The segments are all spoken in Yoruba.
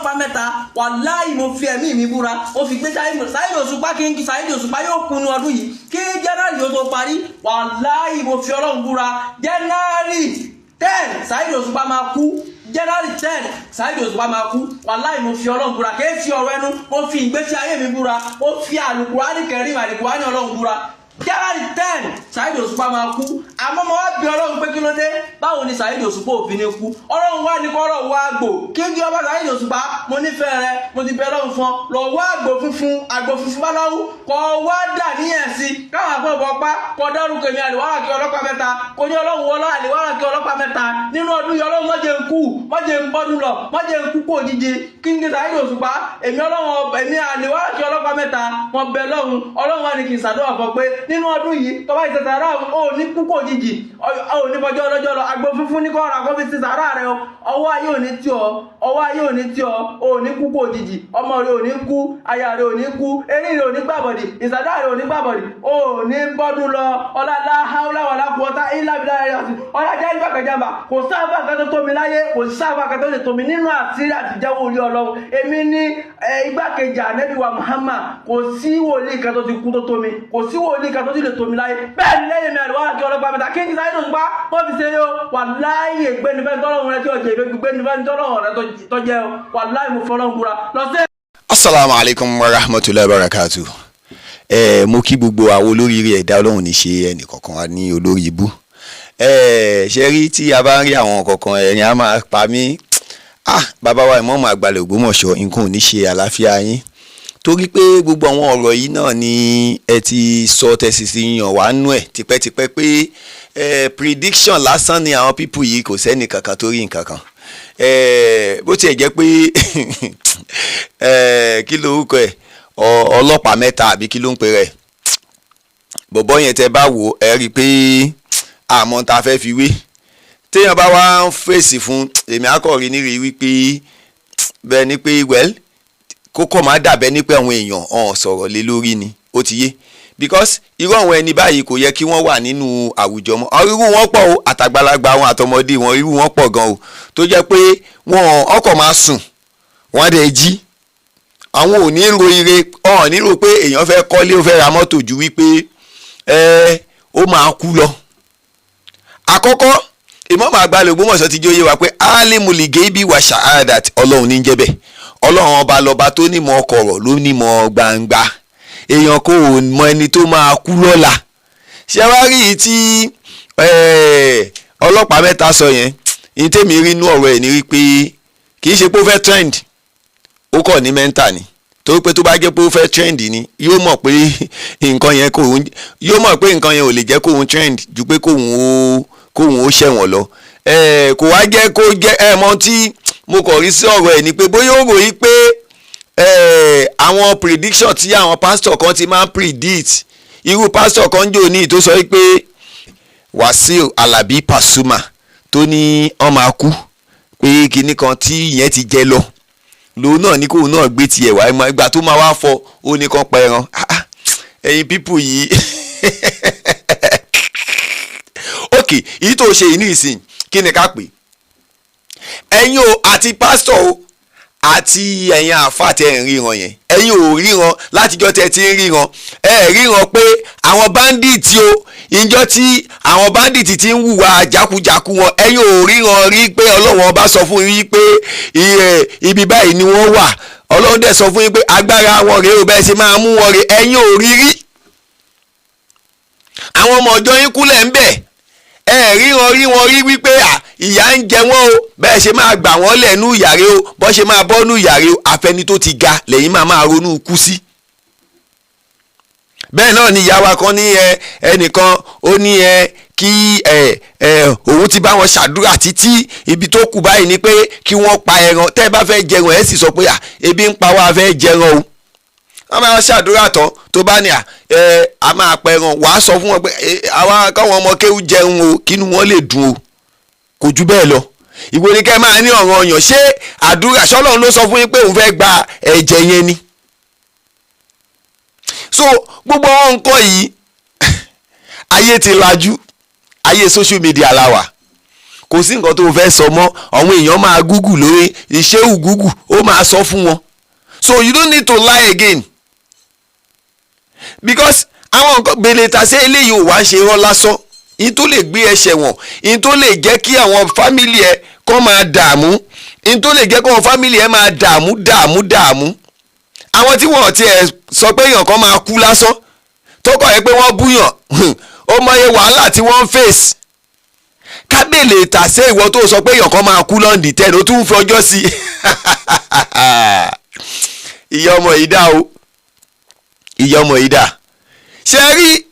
Ọlọ́pàá mẹ́ta, wàláhì, mo fi ẹ̀mí mi búra. Ó fi gbé Saheed Òṣùpá kí n Saheed Òṣùpá yóò kunu ọdún yìí kí January yóò tó parí. Wàláhì, mo fi Ọlọ́run búra, January 10, Saheed Òṣùpá máa kú. January 10, Saheed Òṣùpá máa kú. Wàláhì, mo fi Ọlọ́run búra. Kì í fi ọ̀rọ̀ ẹnu, mo fi ìgbésí ayé mi búra, mo fi Àlùkùránì Kẹrin, Àlùkùránì Ọlọ́run búra. January 10, Saheed Òṣùpá máa kú. Àmọ́ mo wá bí Ọlọ́run pé kí ló dé? Báwo ni Saheed Òṣùpá òfin ní kú? Ọlọ́run wá ní kọ́rọ̀ wá àgbò kí n kí ọba Saheed Òṣùpá. Mo nífẹ̀ẹ́ rẹ, mo ti bẹ Ọlọ́run fún ọ. Lọ wá àgbò funfun, àgbò funfun báláwú, kọ wá dà níyẹn sí káwọn àfọwọ́ pa, kọ dárúkọ èmi Àlùwárà kí ọlọ́pàá mẹ́ta, kò ní Ọlọ́run wọlá Àlùwárà kí ọlọ́pàá mẹ́ta nínú ọdún yìí. Ọlọ́run, má jẹ́ n kú, má jẹ́ n bọ́dún lọ, má jẹ́ n kú kó òjijì. Kí n kí Saheed Òṣùpá, èmi Ọlọ́run, èmi Àlùwárà kí ọlọ́pàá mẹ́ta, wọn bẹ Ọlọ́run. Ọlọ́run wà ní kí n ṣàdúrà fún pé nínú ọdún yìí, tó bá ìṣẹ̀ṣẹ̀ rà ó ní kú kó òjijì, ó ní fọjọ́ ọlọ́jọ́ lọ. Àgbo funfun ní kọ́ ra kó fi ti sàárà rẹ o. Ọwọ́ ayé ò ní tí ọ, ọwọ́ ayé ò ní tí ọ, ò ní kú kó òjijì. Ọmọ rẹ ò ní kú, aya rẹ ò ní kú, eyín rẹ ò ní gbàbọ̀dì, ìsàdá rẹ ò ní gbàbọ̀dì, ò ní bọ́dún lọ. Ọlá haúlá wàlá kúọ̀tà ilá bílá rẹ ọ̀sìn ọlá jẹ́ ìgbà kẹjàmbá. Kò sáfà kan tó tómi láyé, kò sáfà kan tó lè tómi nínú àṣírí àtijẹ́wò orí Ọlọ́run. Èmi ní igbákejì Ànábì wa Muhammad. Kò sí wòlíì kan tó ti kú tó tómi, kò sí wòlíì kan tó ti lè tómi láyé. Bẹ́ẹ̀ ni lẹ́yìn mi, Àlùwárà kí ọlọ́pàá mẹ́ta, kí n Saheed Òṣùpá wọ́n fi ṣe yó. Wàláhì, ègbéni fẹ́ tọ́lọ́run rẹ tí ọjọ́ ìgbé gbéni fẹ́ tọ́lọ́run rẹ tó jẹ́ o. Wàláhì, mo fọlọ́run búra lọ sí. Asalaamu alaykum wa rahmatulahi wa barakatu. Ẹ mo kí gbogbo àwọn olóríire ẹ̀dá. Ọlọ́run ní ṣe ẹnì kọ̀ọ̀kan wa ní olórí ibú. Ẹ ṣe rí, tí a bá ń rí àwọn kọ̀ọ̀kan, ẹ̀rín á máa pa mí. Ah, bàbá wa Ìmáàmù Àgbàlẹ̀ Ògbómọ̀ṣọ́, nǹkan ò ní ṣe àlàáfíà yín, torí pé gbogbo àwọn ọ̀rọ̀ yìí náà ni ẹ ti sọ tẹ̀sí sí yàn wá nú ẹ̀ tipẹ́tipẹ́ pé prediction lásán ni àwọn people yìí. Kò sẹ́ni kankan tó rí nǹkan kan. Bó tiẹ̀ jẹ́ pé kí lorúkọ ẹ̀, ọlọ́pàá mẹ́ta àbí kí ló ń pè rẹ̀, bọ̀bọ́ yẹn, tẹ́ bá wò ẹ rí i pé àmọ́ ta fẹ́ fi wé. Téèyàn bá wá ń fèsì fún èmi, akọ̀rí nírí wípé bẹ́ẹ̀ ni pé, well, kókó máa dàbẹ́ ní pé àwọn èèyàn ọ̀hún sọ̀rọ̀ lé lórí ni ó ti yé, because irú àwọn ẹni báyìí kò yẹ kí wọ́n wà nínú àwùjọ mọ́. Irú wọn pọ̀ o, àtàgbàlagbà wọn àtọmọdé wọn, irú wọn pọ̀ gan o, tó jẹ́ pé wọn ọkọ̀ máa sùn, wọ́n á dẹ̀ jí, àwọn ò ní ro ire, ọ̀hún ní ro pé èèyàn fẹ́ kọ́lé, ó fẹ́ ra mọ́tò, ju wípé ẹ ó máa kú lọ. Àkọ́kọ́, Ìmáàmù Àgbàlẹ̀ Ògbómọ̀ṣọ́ ti jẹ́ ó yé wa pé alimul gaibi wa shahadat, Ọlọ́run ní jẹ́ bẹ́ẹ̀. Ọlọ́run ọba lọ́ba tó nímọ̀ kọ̀rọ̀, ló nímọ̀ gbangba. Èèyàn kò mọ ẹni tó máa kú lọ́la. Ṣé wàá rí i tí ọlọ́pàá mẹ́ta sọ yẹn ní tèmi rí inú ọ̀rọ̀ ẹ̀ ní wípé kì í ṣe pé ó fẹ́ trend, ó kọ̀ ní mental ni, torí pé tó bá jẹ́ pé ó fẹ́ trend ni, yóò mọ̀ pé nǹkan yẹn kò yóò mọ̀ pé nǹkan yẹn ò lè jẹ́ kóun trend ju pé kóun ó ṣẹ̀wọ̀n lọ. Kò wá jẹ́ kó jẹ́ ẹ mọ̀ tí mo kọ̀ rí sí ọ̀rọ̀ ẹ̀ ni pé bóyá ó ròyìn pé àwọn prediction tí àwọn pastor kan ti máa ń predict, irú pastor kan jò ní tó sọ pé Wàsíù Alábí Pasuma tó ní wọ́n máa kú, pé kinní kan tí ìyẹn ti jẹ lọ, lòun náà ní kóun náà gbé tiẹ̀ wá. Ìgbà tó máa wá fọ, ó ní kán pa ẹran. Ẹ̀yin people yìí, ok, èyí tó ṣe yìí ní ìsìn, kí ni ká pè ẹ̀yin o, àti pásítọ̀ o, àti ẹ̀yin àáfàá tẹ́ ń ríran yẹn? Ẹ̀yin ò ríran látijọ́ tẹ́ ti ń ríran. Ẹ ríran pé àwọn bandit o, ìjọ tí àwọn bandit ti ń hùwà jákujàku wọn, ẹ̀yin ò ríran rí pé Ọlọ́run ọba sọ fún yín pé ibi báyìí ni wọ́n wà? Ọlọ́run dẹ̀ sọ fún yín pé agbára wọn rèé o, bẹ́ẹ̀ ṣe máa mú wọn rèé. Ẹ̀yin ò rí rí. Àwọn ọmọ ọjọ́ yín kúlẹ̀ ń bẹ̀, ẹ ríran rí wọn rí wípé ìyà ń jẹ wọ́n o, bẹ́ẹ̀ ṣe máa gbà wọ́n lẹ́nu ìyàrá o, bọ́ ṣe máa bọ́ nú ìyàrá o. Àfẹni tó ti ga lẹ́yìn máa máa ronú kú sí. Bẹ́ẹ̀ náà ni ìyá wa kan ní ẹ ẹnìkan ó ní ẹ kí ẹ ẹ òun ti bá wọn ṣàdúrà títí, ibi tó kù báyìí ni pé kí wọ́n pa ẹran. Tẹ́ ẹ bá fẹ́ jẹran, ẹ sì sọ pé à ebi ń pa wá, fẹ́ jẹran o. Wọ́n máa ṣàdúrà tán, tó bá ní à ẹ a máa pẹran, wàá sọ fún wọn pé àwa káwọn ọmọ kéwú jẹun o, kínú wọn lè dùn o. Kò jù bẹ́ẹ̀ lọ. Ìwé ni kẹ́ máa ní ọ̀ràn ọyàn. Ṣé àdúrà ṣọlọ́run ló sọ fún yín pé òun fẹ́ gba ẹ̀jẹ̀ yẹn ni? So gbogbo àwọn nǹkan yìí, ayé ti lajú, ayé social media la wà. Kò sí nǹkan tó fẹ́ sọ mọ́. Àwọn èèyàn máa Google lórí ìṣéwù, Google ó máa sọ fún wọn. So you don't need to lie again, because àwọn nǹkan gbèlè tàṣé eléyìí ò wá ṣe irọ́ lásán yín tó lè gbé ẹsẹ̀ wọ̀n, yín tó lè jẹ́ kí àwọn family ẹ kọ́ máa dààmú, yín tó lè jẹ́ kí àwọn family ẹ máa dààmú, dààmú, dààmú. Àwọn tí wọ́n ti ẹ̀ sọ pé èèyàn kan máa kú lásán, tó kọ̀ ẹ́ pé wọ́n búyàn, ó mọye wàhálà tí wọ́n ń face. Kábèlè tàṣé ìwọ tó sọ pé èèyàn kan máa kú l'on the 10, ó tún ń fi ọjọ́ sí i. Ìyá ọmọ yìí dá o, ìyá ọmọ yìí dá. Ṣe rí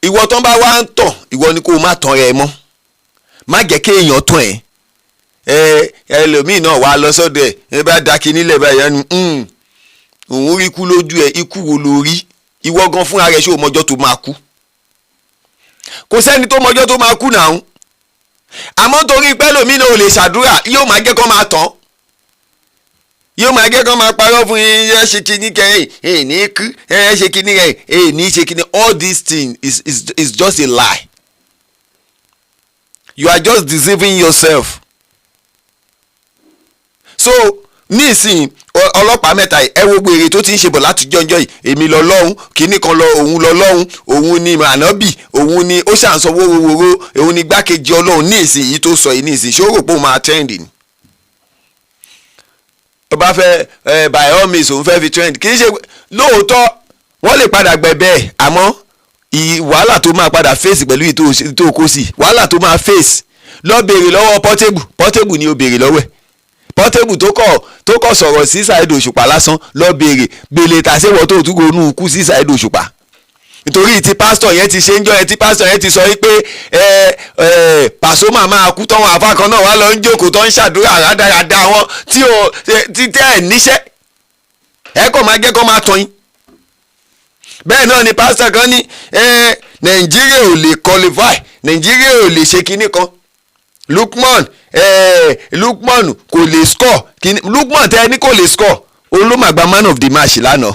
ìwọ tó ń bá wá ń tàn, ìwọ ni kó o má tàn rẹ mọ́. Má jẹ́ kéèyàn tàn ẹ́. Ẹ ẹlòmíì náà wà lọ sọ́dọ̀ ẹ̀, ẹ bá da kinní lẹ̀ báyìí, ẹnu òun rí ikú lójú ẹ. Ikú wo ló rí? Ìwọ gan fúnra rẹ, ṣé o mọjọ́ tó máa kú? Kò sẹ́ni tó mọjọ́ tó máa kú náà. Àmọ́ torí pé ẹlòmíì náà ò lè ṣàdúrà, yóò máa jẹ́ kó máa tàn, yóò máa jẹ́ kó máa parọ́ fún yín. Ẹ ṣe kíní kẹ́yìn ẹ ní kú, ẹ ṣe kíní kẹ́yìn ẹ ní ṣe kíní. All these things is just a lie. You are just deceiving yourself. So nísìnyí, ọlọ́pàá mẹ́ta yìí, ẹ wo gbèrè tó ti ń ṣe bọ̀ láti jọ́njọ́ yìí. Èmi lọ lọ́hùn kínní kan lọ, òun lọ lọ́hùn, òun ni ànábì, òun ni ó ṣàǹsọ wórówóró, òun ni gbákejì Ọlọ́run. Ní ìsìn yìí tó sọ yìí, ní ìsìn, ṣé ó rò pé òun máa trend ni? Ó bá fẹ́ ẹ, by all means, òun fẹ́ fi trend. Kì í ṣe lóòótọ́ wọ́n lè padà gbẹ̀bẹ̀ ẹ̀, àmọ́ wàhálà tó máa padà face pẹ̀lú ìtò kó sí, wàhálà tó máa face, lọ béèrè lọ́wọ́ Portable. Portable ni ó béèrè lọ́wọ́ ẹ̀. Portable tó kọ̀ sọ̀rọ̀ sí Saheed Òṣùpá lásán, lọ béèrè gbèlè tàṣẹ́wọ̀ tó tún ronú kú sí Saheed Òṣùpá, nítorí tí pásítọ̀ yẹn ti ṣe ń jọ yẹn, tí pásítọ̀ yẹn ti sọ wípé ẹ ẹ Pasuma máa kú, tọ́wọ́n àfa kan náà wá lọ ń jókòó tó ń ṣàdúrà rádaràda wọn tí o ti tẹ́ ẹ̀ níṣẹ́, ẹ kò máa jẹ́ kó máa tọ́ yín. Bẹ́ẹ̀ náà ni pásítọ̀ kan ní ẹ Nàìjíríà ò lè qualify, Nàìjíríà ò lè ṣe kinní kan, Lukman, Lukman kò lè score kinní. Lukman tẹ́ ẹ ní kò lè score, òun ló máa gba man of the match lánàá.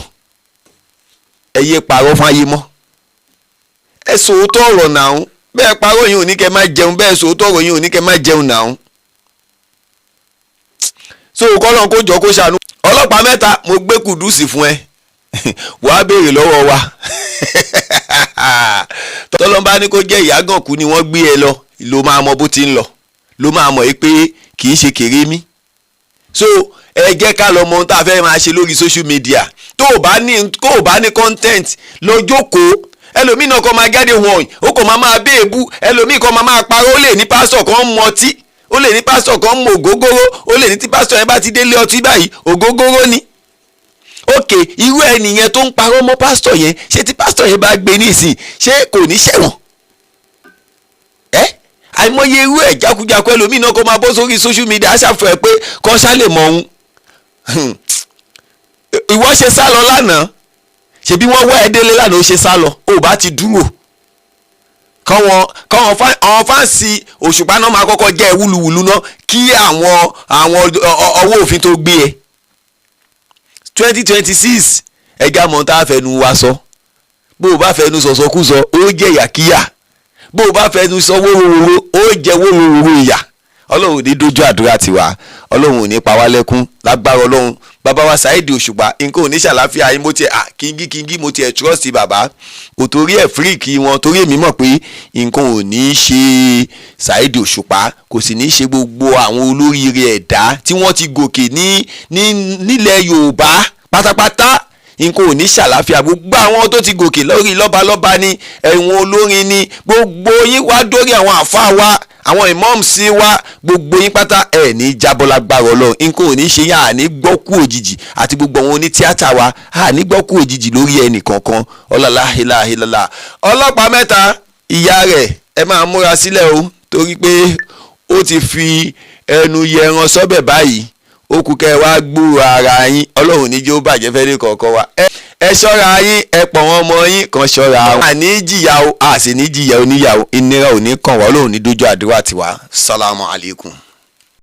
Ẹ yé parọ́ fún ayé mọ́, ẹ sòótọ́ ọ̀rọ̀ náà. Bẹ́ẹ̀ parọ́ yín ò ní kẹ́ má jẹun, bẹ́ẹ̀ sòótọ́ ọ̀rọ̀ yín ò ní kẹ́ má jẹun náà. So kọ́lọ́n kó jọ kó ṣàánú. Ọlọ́pàá mẹ́ta, mo gbé kùdùsì fún ẹ, wàá béèrè lọ́wọ́ wa. Tọ́lọ́mbá ní kó jẹ́ ìyágànkú ni wọ́n gbé ẹ lọ, ló máa mọ bó ti ń lọ, ló máa mọ̀ yìí pé kì í ṣe kéré mi. So ẹ jẹ́ ká lọ mọ ohun tá a fẹ́ máa ṣe lórí social media. Tó o bá ní, kó o bá ní content, lọ jókòó. Ẹlòmíì náà kọ́ máa jáde wọ̀nyí, ó kò máa máa béèbú. Ẹlòmíì kọ́ máa máa parọ́. Ó lè ní pásítọ̀ kan ń mọtí, ó lè ní pásítọ̀ kan ń mu ògógóró, ó lè ní tí pásítọ̀ yẹn bá ti délé ọtí báyìí, ògógóró ni. Ok, irú ẹnìyẹn tó ń parọ́ mọ́ pásítọ̀ yẹn, ṣé tí pásítọ̀ yẹn bá gbé nísìn, ṣé kò ní ṣẹ̀wọ̀n? Ẹ́ àìmọye irú ẹ̀ jákujáku. Ẹlòmíì náà kó máa bọ́ sórí social media, aṣàfihàn pé kọ́ ṣá lè mọ òun. Ìwọ ṣe sá lọ lánàá? Ṣebí wọ́n wá ẹ délé lánàá, ó ṣe sá lọ? Ó bá ti dúró kọ́wọn àwọn fans Òṣùpá náà máa kọ́kọ́ jẹ́ wúluwùlu náà kí àwọn ọwọ́ òfin tó gbé ẹ. 2026, ẹja mọ̀ tá a fẹnu wa sọ. Bó o bá fẹnu sọ̀sọ̀kúsọ, ó jẹ́ ìyàkíyà. Bó o bá fẹnu sọ wórówóró, ó jẹ́ wórówóró ìyà. Ọlọ́run ò ní dójú àdúrà tiwa, Ọlọ́run ò ní pa wá lẹ́kún lágbára Ọlọ́run. Bàbá wa Saheed Òṣùpá, nǹkan ò ní ṣàlàáfíà yín. Mo tiẹ̀ à kíngí kíngí, mo tiẹ̀ trust bàbá, kò torí ẹ̀ fíríkì wọn, torí èmi mọ̀ pé nǹkan ò ní ṣe Saheed Òṣùpá, kò sì ní ṣe gbogbo àwọn olóríire ẹ̀dá tí wọ́n ti gòkè ní nílẹ̀ Yorùbá pátápátá. Nǹkan ò ní ṣàlàáfíà gbogbo àwọn tó ti gòkè lórí lọ́balọ́ba ni, ẹ̀wọ̀n olórin ni, gbogbo yín wá dórí àwọn àfáà wa, àwọn ìmọ̀ọ́mùsí wa, gbogbo yín pátá, ẹ̀ ní jábọ́ lágbára Ọlọ́run. Nǹkan ò ní ṣe yín, àní gbọ́ kú òjijì, àti gbogbo àwọn onítíátà wa, àní gbọ́ kú òjijì lórí ẹnì kankan. Ọlọ́láhìláhìlá. Ọlọ́pàá mẹ́ta, ìyá rẹ̀, ẹ máa múra sílẹ̀ o, torí pé ó ti fi ẹnu yẹran sọ́bẹ̀ báyìí, ó kú kẹ́ ẹ wá gbúrò ara yín. Ọlọ́run ní jẹ́ ó bàjẹ́ fẹ́ ní kọ̀ọ̀kan wa. Ẹ ṣọ́ra yín, ẹ pọ̀ wọ́n ọmọ yín kan ṣọ́ra wọn. Àní jìyà o, a sì ní jìyà oníyàwó, ìnira ò ní kàn wá. Ọlọ́run ní dójú àdúrà tiwa. Sálámù alaykum.